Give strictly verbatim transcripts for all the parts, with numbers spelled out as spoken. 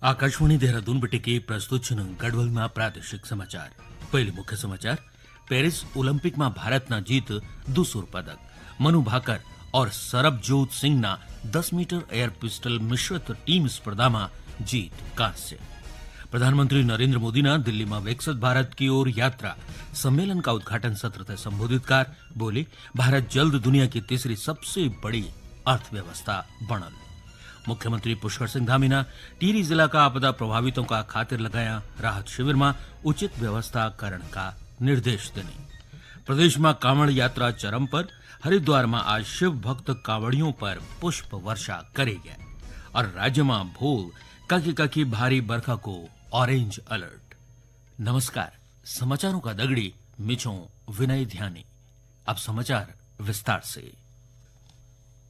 आकाशवाणी देहरादून बटे के प्रस्तुत छन गढ़वाल में प्रादेशिक समाचार। पहले मुख्य समाचार। पेरिस ओलंपिक में भारत ना जीत दूसर पदक। मनु भाकर और सरबजोत सिंह ना दस मीटर एयर पिस्टल मिश्रित टीम स्पर्धा में जीत कांस्य। प्रधानमंत्री नरेंद्र मोदी ना दिल्ली में विकसित भारत की ओर यात्रा सम्मेलन का उद्घाटन सत्र तै संबोधित कर बोले, भारत जल्द दुनिया की तीसरी सबसे बड़ी अर्थव्यवस्था बनल। मुख्यमंत्री पुष्कर सिंह धामी ना टिहरी जिला का आपदा प्रभावितों का खातिर लगाया राहत शिविर में उचित व्यवस्था करण का निर्देश देने। प्रदेश में कांवड़ यात्रा चरम पर, हरिद्वार में आज शिव भक्त कांवड़ियों पर पुष्प वर्षा करेगा और राज्य में भोल कखी कखी भारी बरखा को ऑरेंज अलर्ट। नमस्कार, समाचारों का दगड़ी मिछो विनय ध्यानी। अब समाचार विस्तार से।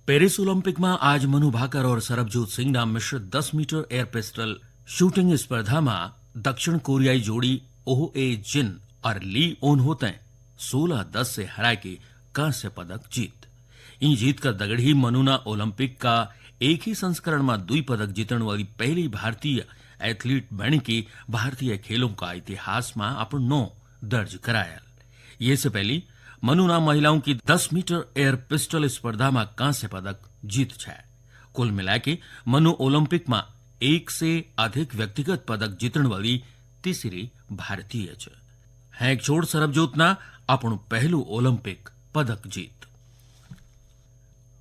पेरिस ओलंपिक में आज मनु भाकर और सरबजोत सिंह ना मिश्र दस मीटर एयर पिस्टल शूटिंग स्पर्धा में दक्षिण कोरियाई जोड़ी ओह ए जिन और ली ओन होते सोलह दस से हरा के कांस्य पदक जीत। इन जीत का दगड़ी मनु ना ओलंपिक का एक ही संस्करण में दुई पदक जीतण वाली पहली भारतीय एथलीट बन के भारतीय खेलों का इतिहास में अपन नौ दर्ज करायल। ये से पहले मनु ना महिलाओं की दस मीटर एयर पिस्टल स्पर्धा में कांस्य पदक जीत छै। कुल मिला के मनु ओलंपिक में एक से अधिक व्यक्तिगत पदक जीतण वाली तीसरी भारतीय छ। हैं एक छोड़ सरबजोत ना अपन पहलू ओलंपिक पदक जीत।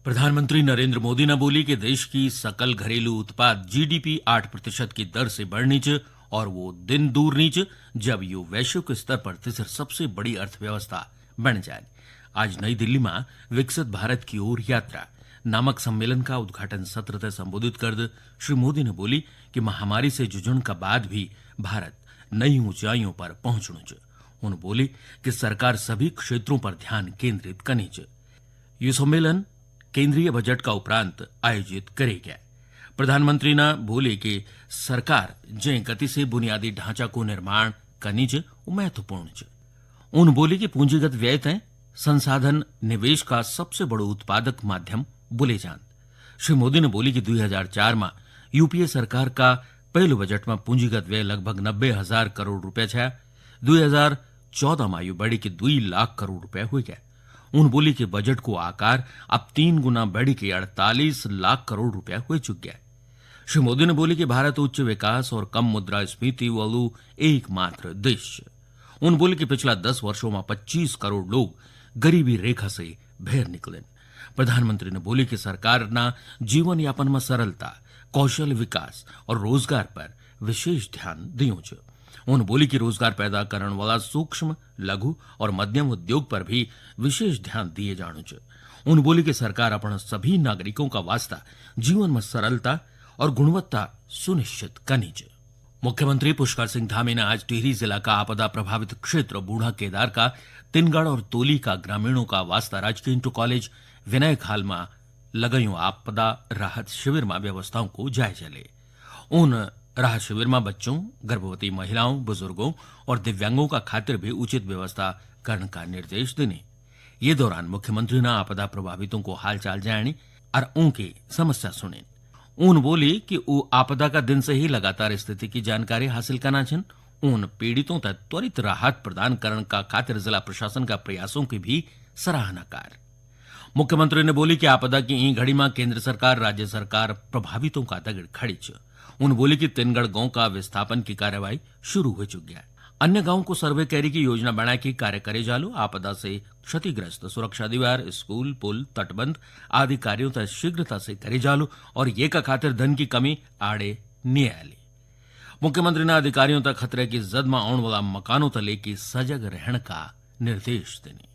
प्रधानमंत्री नरेंद्र मोदी ने बोली कि देश की सकल घरेलू उत्पाद जीडीपी आठ प्रतिशत की दर से बढ़नी च और वो दिन दूर नी च जब यो वैश्विक स्तर पर तीसर सबसे बड़ी अर्थव्यवस्था बन जाए। आज नई दिल्ली में विकसित भारत की ओर यात्रा नामक सम्मेलन का उद्घाटन सत्र तै संबोधित करद श्री मोदी ने बोली कि महामारी से जूझण का बाद भी भारत नई ऊंचाइयों पर पहुंचणु च। उन बोली कि सरकार सभी क्षेत्रों पर ध्यान केंद्रित करनी च। यु सम्मेलन केंद्रीय बजट का उपरांत आयोजित करे गया। प्रधानमंत्री ना बोले कि सरकार जे गति से बुनियादी ढांचा को निर्माण करनी च, वो महत्वपूर्ण च। उन बोले कि पूंजीगत व्यय तय संसाधन निवेश का सबसे बड़ो उत्पादक माध्यम बोले जान। श्री मोदी ने बोली कि दुई हजार चार में यूपीए सरकार का पहले बजट में पूंजीगत व्यय लगभग नब्बे हजार करोड़ रुपया छा। दुई हजार चौदह में यु बढ़ी के दुई लाख करोड़ रुपया हुई गया। उन बोली कि बजट को आकार अब तीन गुना बढ़ी के अड़तालीस लाख करोड़ रुपया हो चुक गया। श्री मोदी ने बोली कि भारत उच्च विकास और कम मुद्रास्फीति वालू एकमात्र देश। उन बोली कि पिछला दस वर्षों में पच्चीस करोड़ लोग गरीबी रेखा से बाहर निकले। प्रधानमंत्री ने बोली कि सरकार ना जीवन यापन में सरलता, कौशल विकास और रोजगार पर विशेष ध्यान दियो च। उन बोली कि रोजगार पैदा करण वाला सूक्ष्म, लघु और मध्यम उद्योग पर भी विशेष ध्यान दिए जाणु च। उन बोली कि सरकार अपना सभी नागरिकों का वास्ता जीवन में सरलता और गुणवत्ता सुनिश्चित करनी च। मुख्यमंत्री पुष्कर सिंह धामी ने आज टिहरी जिला का आपदा प्रभावित क्षेत्र बूढ़ा केदार का तिनगढ़ और तोली का ग्रामीणों का वास्ता राजकीय इंटर कॉलेज विनय खाल में लगायूं आपदा राहत शिविर में व्यवस्थाओं को जायजा ले। उन राहत शिविर में बच्चों, गर्भवती महिलाओं, बुजुर्गों और दिव्यांगों का खातिर भी उचित व्यवस्था करने का निर्देश देने। ये दौरान मुख्यमंत्री ने आपदा प्रभावितों को हालचाल जाणी और उनकी समस्या सुनी। उन बोली कि वो आपदा का दिन से ही लगातार स्थिति की जानकारी हासिल करना छन। उन पीड़ितों तक त्वरित राहत प्रदान करण का खातिर जिला प्रशासन का प्रयासों की भी सराहना कर। मुख्यमंत्री ने बोली कि आपदा की ई घड़ी में केंद्र सरकार, राज्य सरकार प्रभावितों का दगड़ खड़ी च। उन बोली कि तिनगढ़ गांव का विस्थापन की कार्यवाही शुरू हो चुकी है। अन्य गांव को सर्वे कैरी की योजना बना के कार्य करे जालो। आपदा से क्षतिग्रस्त सुरक्षा दीवार, स्कूल, पुल, तटबंध आदि कार्यों तय शीघ्रता से करे जालो और ये का खातिर धन की कमी आड़े नी आली। मुख्यमंत्री ने अधिकारियों तक खतरे की जद में आने वाला मकानों तक लेके सजग रहने का निर्देश देने।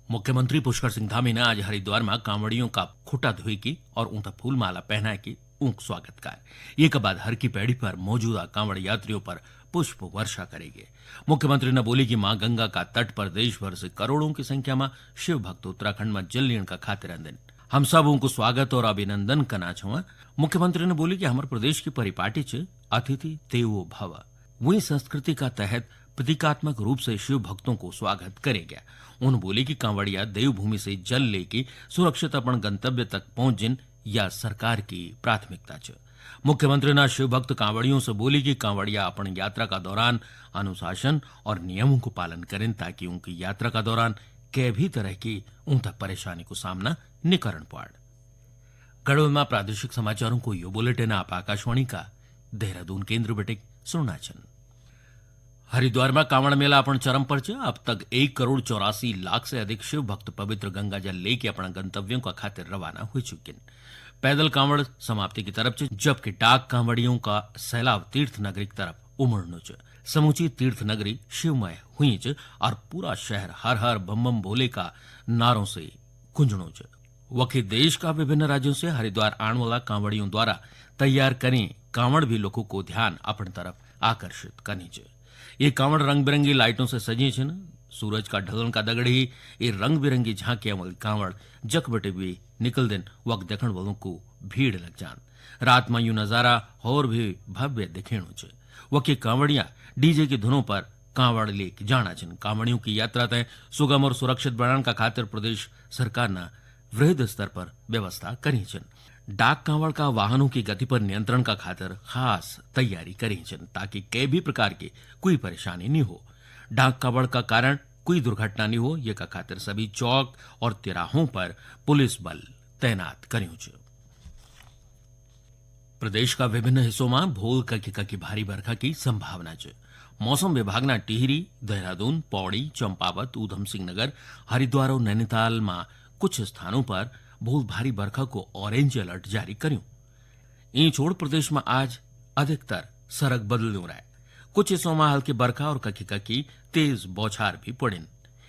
मुख्यमंत्री पुष्कर सिंह धामी ने आज हरिद्वार में कांवड़ियों का खुटा धोई की और ऊंता फूलमाला पहनाए की ऊंक स्वागत कर। ये के बाद हर की पैड़ी पर मौजूदा कांवड़ यात्रियों पर पुष्प वर्षा करेंगे। मुख्यमंत्री ने बोली कि मां गंगा का तट पर देश भर से करोड़ों की संख्या में शिव भक्त उत्तराखंड में जल लेण का खातिर आंदन। हम सब उनको स्वागत और अभिनंदन करना छवा। मुख्यमंत्री ने बोली कि हमारे प्रदेश की परिपाटी च अतिथि देवो भव। वही संस्कृति का तहत प्रतीकात्मक रूप से शिव भक्तों को स्वागत करे गया। उन्होंने बोली कि कांवड़िया देवभूमि से जल लेके सुरक्षित अपन गंतव्य तक पहुंच जिन या सरकार की प्राथमिकता च। मुख्यमंत्री ना शिव भक्त कांवड़ियों से बोली कि कांवड़िया अपनी यात्रा का दौरान अनुशासन और नियमों को पालन करें, ताकि उनकी यात्रा का दौरान कै भी तरह की उनका परेशानी को सामना नि करण पड़। गढ़वाल में प्रादेशिक समाचारों को यो बुलेटिन आप आकाशवाणी का देहरादून केंद्र बटे सुनना छन। हरिद्वार में कांवड़ मेला अपन चरम पर च। अब तक एक करोड़ चौरासी लाख से अधिक शिव भक्त पवित्र गंगा जल लेके अपना गंतव्यों का खातिर रवाना हो चुके हैं। पैदल कांवड़ समाप्ति की तरफ च, जबकि डाक कांवड़ियों का सैलाब तीर्थ नगरी की तरफ उमड़नो च। समूची तीर्थ नगरी शिवमय हुई च और पूरा शहर हर हर बम बम भोले का नारों से गूंजनो च। वखे देश का विभिन्न राज्यों से हरिद्वार आने वाला कांवड़ियों द्वारा तैयार करें कांवड़ भी लोगों को ध्यान अपनी तरफ आकर्षित करनी च। ये कांवड़ रंग बिरंगी लाइटों से सजी छिन। सूरज का ढलन का दगड़ ही ये रंग बिरंगी झांकियां वाली कांवड़ जख बटे भी निकल दिन, वक देखण वालों को भीड़ लग जान। रात में यू नजारा और भी भव्य दिखेणु च। वके कांवड़िया डीजे की धुनों पर कांवड़ लेके जाना छिन। कांवड़ियों की यात्रा तय सुगम और सुरक्षित बनाने का खातिर प्रदेश सरकार ने वृहद स्तर पर व्यवस्था करी छिन। डाक कांवड़ का वाहनों की गति पर नियंत्रण का खातिर खास तैयारी करी छिन, ताकि कै भी प्रकार की कोई परेशानी नहीं हो। डाक कांवड़ का कारण कोई दुर्घटना नहीं हो, ये का खातिर सभी चौक और तिराहों पर पुलिस बल तैनात करियों च। प्रदेश का विभिन्न हिस्सों में भोल कखी कखी भारी बरखा की संभावना च। मौसम विभाग ने टिहरी, देहरादून, पौड़ी, चंपावत, ऊधम सिंह नगर, हरिद्वार और नैनीताल में कुछ स्थानों पर भोल भारी बरखा को ऑरेंज अलर्ट जारी करियों। ईं छोड़ प्रदेश में आज अधिकतर सरग बदल्यों रहे। कुछ हिस्सों में हल्की बरखा और कखी कखी तेज बौछार भी पड़िन।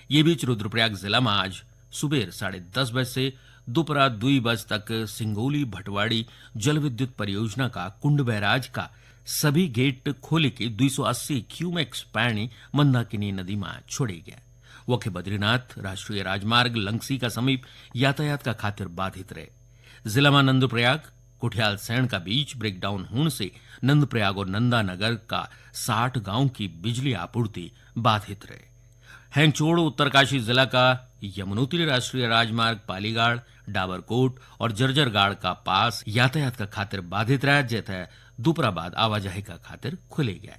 ये बीच रुद्रप्रयाग जिला में आज सुबेर साढ़े दस बजे से दोपहर दुई बजे तक सिंगोली भटवाड़ी जल विद्युत परियोजना का कुंड बैराज का सभी गेट खोले के दुई सौ अस्सी क्यूमेक्स पानी मंदाकिनी नदी में छोड़े गया। वखे बद्रीनाथ राष्ट्रीय राजमार्ग लंगसी का समीप यातायात का खातिर बाधित रहे। जिला में नंदप्रयाग कुठियाल सैण का बीच ब्रेकडाउन होने से नंदप्रयाग और नंदानगर का साठ गांव की बिजली आपूर्ति बाधित रहे। हैंगचोड़ उत्तरकाशी जिला का यमुनोत्री राष्ट्रीय राजमार्ग पालीगाड़, डाबरकोट और जर्जरगाड़ का पास यातायात का खातिर बाधित रहा, जैसे दोपहर बाद आवाजाही का खातिर खुले गया।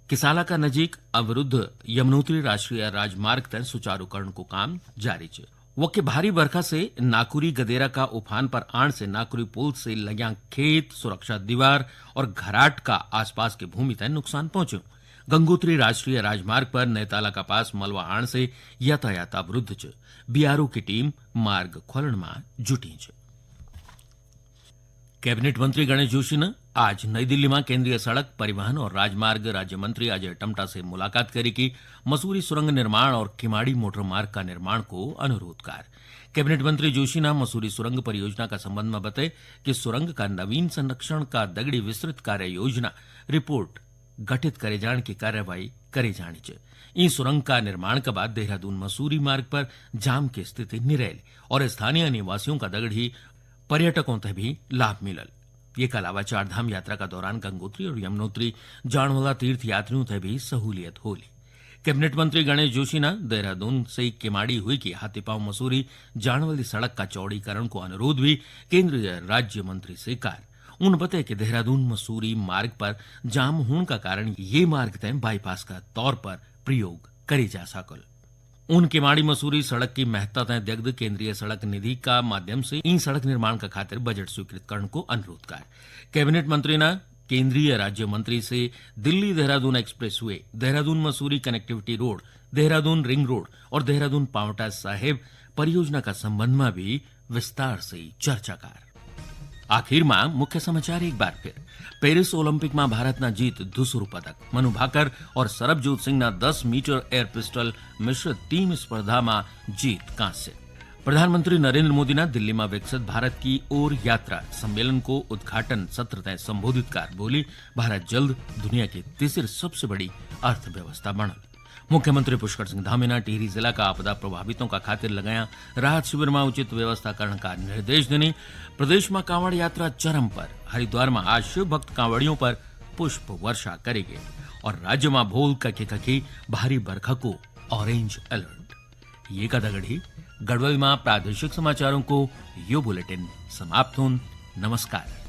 किसाला का नजीक अवरुद्ध यमुनोत्री राष्ट्रीय राजमार्ग तय सुचारू करण को काम जारी च। वके भारी बरखा से नाकुरी गदेरा का उफान पर आण से नाकुरी पुल से लग्यां खेत, सुरक्षा दीवार और घराट का आसपास के भूमि तय नुकसान पहुंच्यो। गंगोत्री राष्ट्रीय राजमार्ग पर नैताला का पास मलवा आण से यातायात अवरुद्ध च। बीआरओ की टीम मार्ग खोलण में जुटी च। कैबिनेट मंत्री गणेश जोशी ने आज नई दिल्ली में केंद्रीय सड़क परिवहन और राजमार्ग राज्य मंत्री अजय टमटा से मुलाकात करी की मसूरी सुरंग निर्माण और किमाड़ी मोटर मार्ग का निर्माण को अनुरोध कर। कैबिनेट मंत्री जोशी ने मसूरी सुरंग परियोजना का संबंध में बताए कि सुरंग का नवीन संरक्षण का दगड़ी विस्तृत कार्य योजना रिपोर्ट गठित करे जाण की कार्यवाही करे जाणी च। ई सुरंग का निर्माण के बाद देहरादून मसूरी मार्ग पर जाम की स्थिति निरैली और स्थानीय निवासियों का दगड़ी पर्यटकों तै भी लाभ मिलल। ये का अलावा चार धाम यात्रा का दौरान गंगोत्री और यमुनोत्री जाण वाला तीर्थ यात्रियों तै भी सहूलियत होली। कैबिनेट मंत्री गणेश जोशी ने देहरादून से किमाड़ी हुई की हाथीपांव मसूरी जाण वाली सड़क का चौड़ीकरण को अनुरोध भी केंद्रीय राज्य मंत्री से कर। उन बताया कि देहरादून मसूरी मार्ग पर जाम होने का कारण ये मार्ग तय बाईपास का तौर पर प्रयोग करे जा सकल। उन किमाड़ी मसूरी सड़क की महत्ता तय दग्ध केंद्रीय सड़क निधि का माध्यम से इन सड़क निर्माण का खातिर बजट स्वीकृत करण को अनुरोध कर। कैबिनेट मंत्री ने केंद्रीय राज्य मंत्री से Delhi Dehradun expressway, Dehradun Mussoorie connectivity road, Dehradun ring road और देहरादून पावटा साहेब परियोजना का संबंध में भी विस्तार से चर्चा कर। आखिर में मुख्य समाचार एक बार फिर। पेरिस ओलंपिक में भारत ना जीत दूसरो पदक। मनु भाकर और सरबजोत सिंह ना दस मीटर एयर पिस्टल मिश्रित टीम स्पर्धा में जीत कांस्य। प्रधानमंत्री नरेंद्र मोदी ना दिल्ली में विकसित भारत की ओर यात्रा सम्मेलन को उद्घाटन सत्र तय संबोधित कर बोली, भारत जल्द दुनिया की तीसरी सबसे बड़ी अर्थव्यवस्था बनल। मुख्यमंत्री पुष्कर सिंह धामी ना टिहरी जिला का आपदा प्रभावितों का खातिर लगाया राहत शिविर में उचित व्यवस्था करण का निर्देश देने। प्रदेश में कांवड़ यात्रा चरम पर, हरिद्वार में आज शिव भक्त कांवड़ियों पर पुष्प वर्षा करेंगे और राज्य में भोल कखे कखे भारी बरखा को ऑरेंज अलर्ट। ये का दगड़ी गढ़वाल में प्रादेशिक समाचारों को यो बुलेटिन समाप्त होन। नमस्कार।